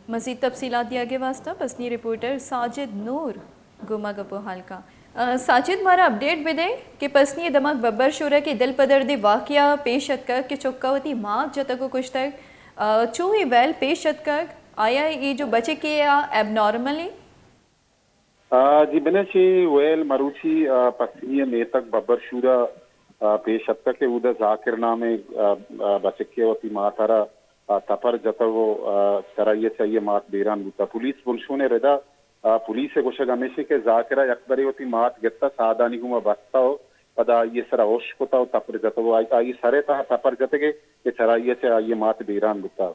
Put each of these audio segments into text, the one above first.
مزید تفصیلات دیگ ءِ واستہ پسنی رپورٹر ساجد نور گوں ما گپ ءُ ہال کاں۔ آ، ساجد، مارا اپڈیٹ بدئے کہ پسنی ءِ دمگ ببر شورا کہ دل پدردیں واقعہ پیش اتکگ کہ چکا وتی مات جتگ ءُ کشتگ، آ، چو اے ویل پیش اتکگ؟ آیا اے جو بچکے آ ایب نارمل ایں؟ آ، جی بنش، اے ویل مروچی، آ، پسنی ءِ میتگ ببر شورا، آ، پیش اتکگ کہ اودا ذاکر نامیں، آ، آ، بچکے وتی ماتارا، آ، تپر جتگ ءُ، آ، چرائی ءَ چہ آئی ءِ مات بیران بوتگ۔ پولیس بنشون ءِ ردا، آ، پولیس ءِ گوشگ ہمیش ایں کہ ذاکر ءَ یک برے وتی مات گپتہ، سادانی گوما بستہ ءُ پدا آئی ءِ سرا اشک کتہ ءُ تپر جتگ ءُ آئی، آئی ءِ سر ءِ تہا تپر جتگ کہ چرائی ءَ چہ آئی ءِ مات بیران بوتگ۔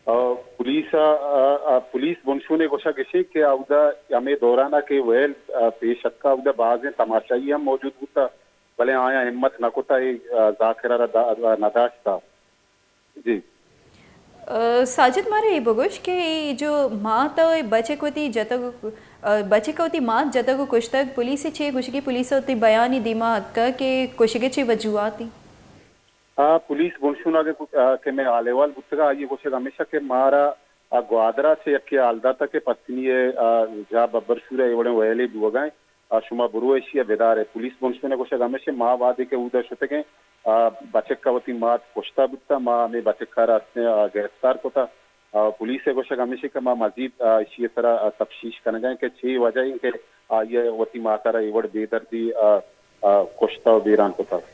آ، پولیس ءَ، آ، آ، پولیس بنشون ءِ گوشگ اش ایں کہ اودا ہمے دوران ءَ کہ ویل، آ، پیش اتکا، اودا بازیں تماشائی ہم موجود بوتا، بلے آیاں ہمت نہ کتا اے، آ، ذاکر ءَ را دا-، نہ داشتا۔ جی۔ آ، ساجد، مارا اے بگوش کہ اے جو مات ءُ بچک وتی جتگ، آ، بچک ءَ وتی مات جتگ ءُ کشتگ، پولیس ءِ چے گوشگی؟ پولیس ءَ وتی بیانی دیما اتکا کہ کشگ ءِ چے وجوہات ایں؟ آ، پولیس بنشون ءَ کہ، آ، کہ مئے حال احوال بوتگ، آئی ءِ گوشگ ہمیش ایں کہ مارا، آ، گوادر ءَ چہ یکے ءَ حال داتگ کہ پسنی ءِ، آ، جاہ ببر شور ءَ اے وڑیں ویلے بوگ ءَ ایں۔ آ، شما برو ایشی ءَ بدار ئے۔ پولیس بنشون ءِ گوشگ ہمیش ایں، ما وہدے کہ اودا شتگ ایں، آ، بچک ءَ وتی مات کشتہ بوتہ، ما ہمے بچک ءَ را استیں، آ، گرفتار کتہ۔ آ، پولیس ءِ گوشگ ہمیش ایں کہ ما مزید، آ، ایشی ءِ سرا، آ، تفتیش کنگ ءَ ایں کہ چے وجہ ایں کہ آئی ءَ وتی مات ءَ را اے وڑ بے دردی، آ، آ، کشتہ ءُ بیران کتگ۔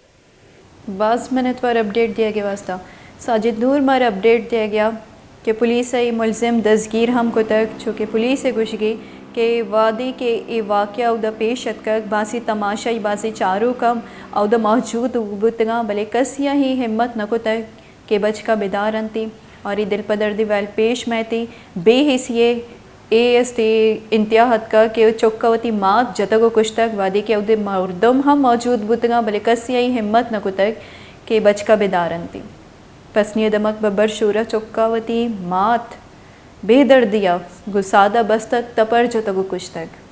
باز منتوار اپڈیٹ دیگ ءِ واستہ۔ ساجد نور مارا اپڈیٹ دیگ ءَ کہ پولیس ءَ اے ملزم دزگیر ہم کتگ، چونکہ پولیس ءِ گوشگی کہ وہدے کہ اے واقعہ اودا پیش اتکگ، بازیں تماشائی، بازیں چاروک ہم اودا موجود بوتگاں، بلے کسی ءَ اے ہمت نہ کتگ کہ بچکا بدار انتی اور اے دلپدردیں ویل پیش مئیتی۔ بے حسی ءِ اے است اے انتہا اتکگ کہ چکا وتی مات جتگ ءُ کشتگ، وہدے کہ اودے مردم ہم موجود بوتگاں، بلے کسی ءَ اے ہمت نہ کتگ کہ بچکا بدار انتی۔ پسنی ءِ دمگ ببر شورا چکا وتی مات بے دردی ءَ گوں سادہ بستگ، تپر جتگ ءُ کشتگ۔